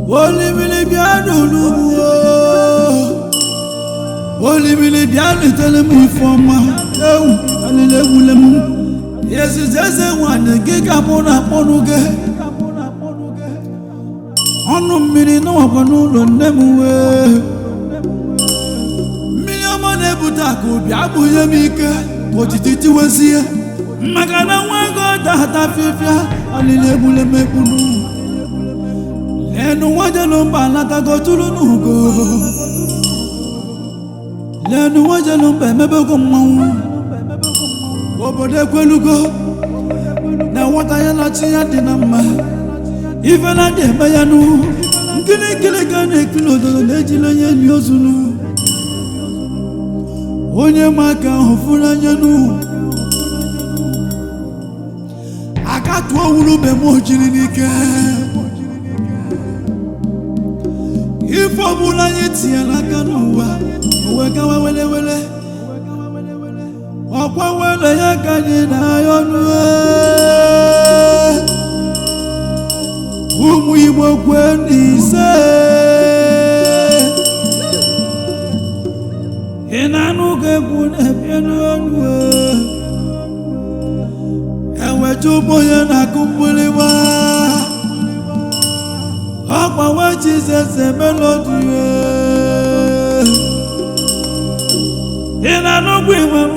Olimili bịa n'olugbo, olimili bịa litere m ifeọma. Ewu alele ewule m ezize eze nwanyị gị ka mụ na-akpọnụ gị ọnụ mmiri n'ọkwa n'ụlọ nne m wee mmiri ọma na-ebute akụ bịa bunye m ike ka otiti tiwezie maka na nwa ego data fịfịa alele egbule m egbunu. Lẹ́nu wọ́n jẹ́ ló ń bà látago túlù n'ugo. Lẹ́nu wọ́n jẹ́ ló ń bà emebego mmanwụ. Obodo ekwelugo na nwata ya na chi ya dị na mma. Ife na dị eme ya nụ. Nkiri nkiri ka na-ekiri ododo na-ejila onye li ozunu. Onye ma aka ahụ fụrụ anya nụ. Aka tụọ wuru be m ojiri n'ike. Ife ọbụla anyị tinyere aka n'ụwa uwe gawa wele wele, ọkwa wele ya ka anyị na-ayọ nụ. Ụmụ Igbo kwe n'ise, ị na-anụ ka egwu na-ebie n'ọnụ. Enwecha ụgbọ onye na-akụ mgbịrịgba, ọkwa nwa Jizọs emelodi. Ị na-anụkwa igwe m.